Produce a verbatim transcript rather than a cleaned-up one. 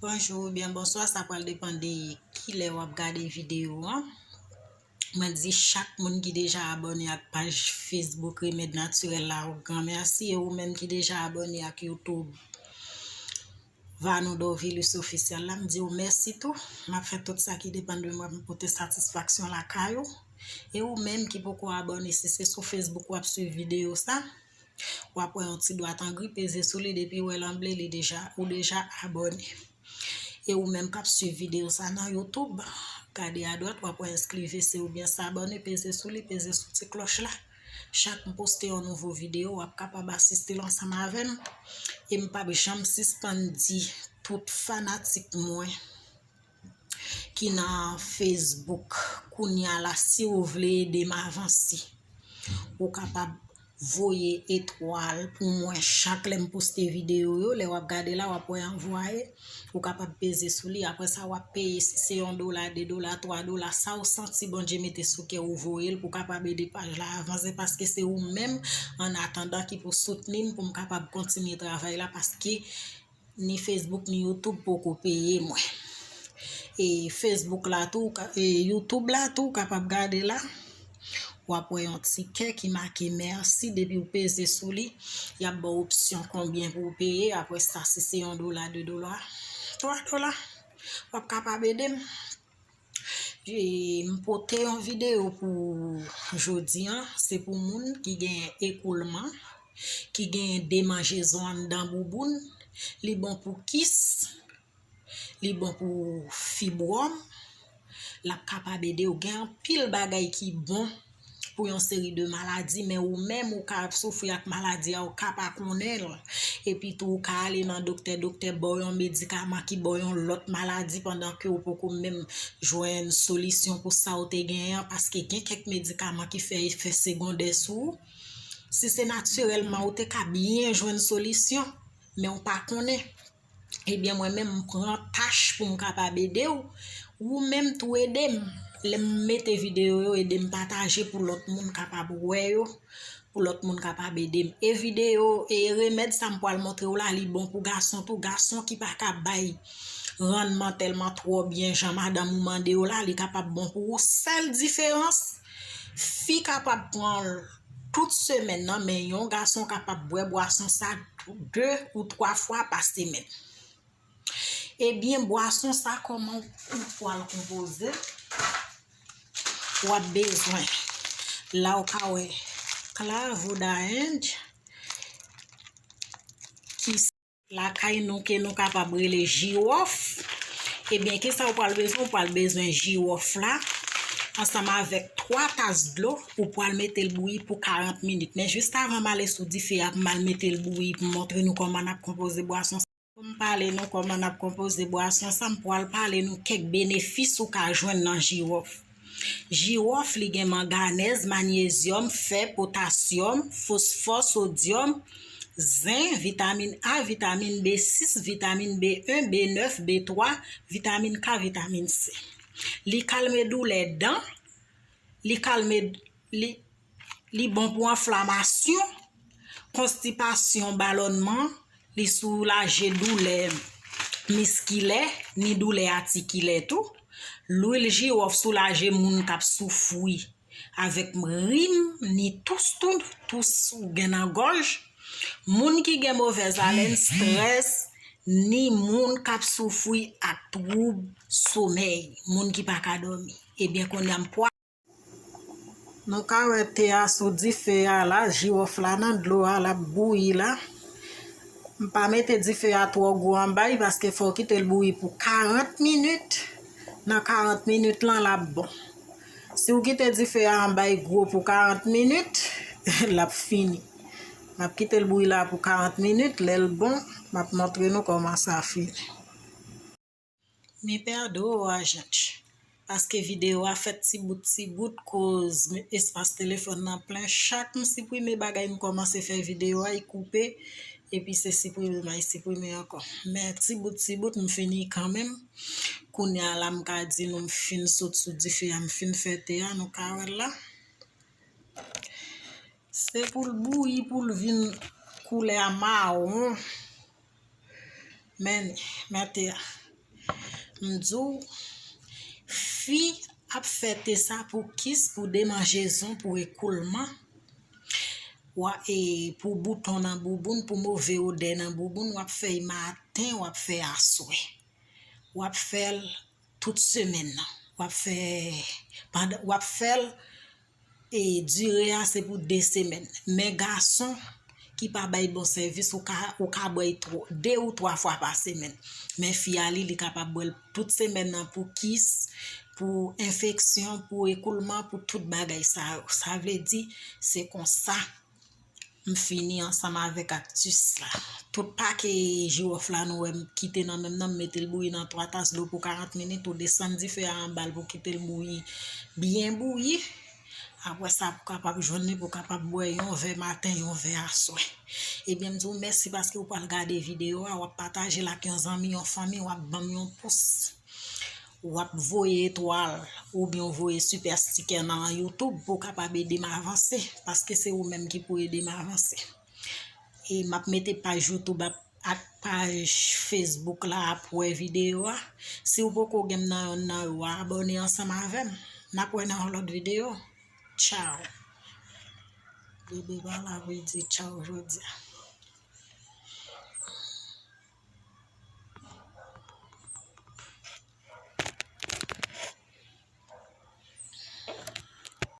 Bonjou oubyen bonswa, sa pral depann de kilè w ap gade videyo an. Mwen di chak moun ki deja abòne ak paj Facebook Remèd Natirèl la, yon gran mèsi. E ou menm ki deja abòne ak YouTube Vanou Dorvilus Officiel la, m di w mèsi tou. M ap fè tout sa ki depann de mwen pou m pote satisfaksyon lakay ou. E ou menm ki poko abòne, si se sou Facebook w ap swiv videyo sa, w ap wè yon ti dwat an gri, peze sou li, depi w wè l an ble, li deja, ou deja abòne. E ou menm k ap swiv videyo sa nan YouTube, gade adwat, w ap wè eskri V C oubyen s'abonner, peze sou li, peze sou ti klòch la. Chak m poste yon nouvo videyo, w ap kapab asiste l ansanm avè m. E m p ap janm sispann di tout fanatik mwen ki nan Facebook kounye a la, si w vle ede m avanse, ou kapab voye etwal pou mwen chak lè m poste videyo yo. Lè w ap gade la, w ap wè anvwaye. Ou kapab peze sou li. Apre sa, w ap peye, si se yon dola, de dola, twa dola, sa w santi Bondye mete sou kè ou voye l pou kapab ede paj la avanse, paske se ou menm, an atandan, ki pou soutni m pou m kapab kontinye travay la, paske ni Facebook ni YouTube poko peye mwen. E Facebook la tou, ka- e YouTube la tou, w kapab gade la. W ap wè yon ti kè ki make mèsi. Depi w peze sou li, y ap ba w opsyon konbyen pou w peye. Apre sa, si se yon dola, de dola, twa dola, w ap kapab ede m. E m pote yon videyo pou jodi an. Se pou moun ki gen ekoulman, ki gen demanjezon anndan bouboun. Li bon pou kis, li bon pou fibwòm, l ap kapab ede w. Gen anpil bagay ki bon pou yon seri de maladi, men ou menm ou ka ap soufri ak maladi a, ou ka pa konnen l. Epi tou, ou ka ale nan doktè, doktè ba w yon medikaman ki ba w yon lòt maladi pandan ke ou poko menm jwenn solisyon pou sa w te genyen an, paske gen kèk medikaman ki fè efè segondè sou ou. Si se natirèlman, ou te ka byen jwenn solisyon, men ou pa konnen. Ebyen, mwen menm, m pran tach pou m kapab ede w. Ou menm tou ede m. Lè m mete videyo yo, ede m pataje pou lòt moun kapab wè yo, pou lòt moun kapab ede m. E videyo, e remèd sa m pral montre w la, li bon pou gason tou. Gason ki pa ka bay rannman tèlman twò byen jan madanm ou mande yo la, li kapab bon pou ou. Sèl diferans, fi kapab pran l tout semèn nan, men yon gason kapab bwè bwason sa de ou twa fwa pa semèn. Ebyen, bwason sa, kòman ou pral konpoze? W ap bezwen, la ou ka wè, clavo da Inde, ki lakay nou, ke nou kapab rele jiwòf. Ebyen, kisa ou pral bezwen? Ou pral bezwen jiwòf la, ansanm avèk twa tas dlo, ou pral mete l bouyi pou karant minit. Men jis avan m ale sou dife a, pou m al mete l bouyi, pou m montre nou kòman n ap konpoze bwason sa. Pou m pale nou kòman n ap konpoze bwason sa, m pral pale nou kèk benefis ou ka jwenn nan jiwòf. Jiwòf, li gen manganèz, manyezyòm, fè, potasyòm, fosfò, sodyòm, zen, vitamin A, vitamin B sis, vitamin B en, B nèf, B twa, vitamin K, vitamin C. Li kalme doulè dan, li kalme, li, li bon pou enflamasyon, konstipasyon, balònman, li soulaje doulè miskilè, ni doulè atikilè tou. Lwil jiwòf soulaje moun k ap soufri avèk rim, ni tous tou, tous ou gen nan gòj. Moun ki gen movèz alèn, strès, ni moun k ap soufri ak twoub somèy, moun ki pa ka dòmi. Ebyen, kounye a m pwa- Nou ka wè te a sou dife a la, jiwòf la nan dlo a, l ap bouyi la. M pa mete dife a twò gwo anba l, paske fò w kite l bouyi pou karant minit. Nan karant minit lan, l ap bon. Si w kite dife a anba l gwo pou karant minit, l ap fini. M ap kite l bouyi la pou karant minit, lè l bon, m ap montre nou kòman sa fini. Mi pèdon, a jent, paske videyo a fèt ti bout, ti bout, koz espas telefòn nan plen. Chak m siprime bagay, m kòmanse fè videyo a, li koupe, epi se siprime m al siprime ankò. Men ti bout, ti bout, m fini kanmenm. Kounye a la, m ka di nou, m fin sot sou dife a, m fin fè te a, nou ka wè l la. Se pou l bouyi, pou l vin koulè a mawon. Men, men te a. M di w, fi ap fè te sa pou kis, pou demanjezon, pou ekoulman, wa, e pou bouton nan bouboun, pou move odè nan bouboun, w ap fè l maten, w ap fè aswè. W ap fè l tout semèn nan. W ap fè, pandan, w ap fè l e dire a se pou de semèn. Men gason ki pa bay bon sèvis, ou ka, ou ka bwè l twa, de ou twa fwa pa semèn. Men fi a li, li kapab bwè l tout semèn nan pou kis, pou enfeksyon, pou ekoulman, pou tout bagay sa yo. Sa vle di, se konsa m fini ansanm avèk aktis la. Tout pake jiwòf la nou wè m kite nan menm nan, m mete l bouyi nan twa tas dlo pou karant minit, ou desann dife a anba l pou kite l bouyi, byen bouyi. Apre sa, pou kapab jwenn li, pou kapab bwè yon vè maten, yon vè aswè. Ebyen, m di w mèsi paske w pral gade videyo a, w ap pataje l ak yon zanmi, yon fanmi, w ap ban m yon pous. W ap voye etwal oubyen w voye sipè stikè nan YouTube pou w kapab ede m avanse, paske se ou menm ki pou ede m avanse. E m ap mete paj YouTube ap, ak paj Facebook la ap wè videyo a. Si w poko gen m nan yonn nan yo, abòne ansanm avè m. N ap wè nan yon lòt videyo. Tchaw. Bebe pa la vle di tchaw jodi a.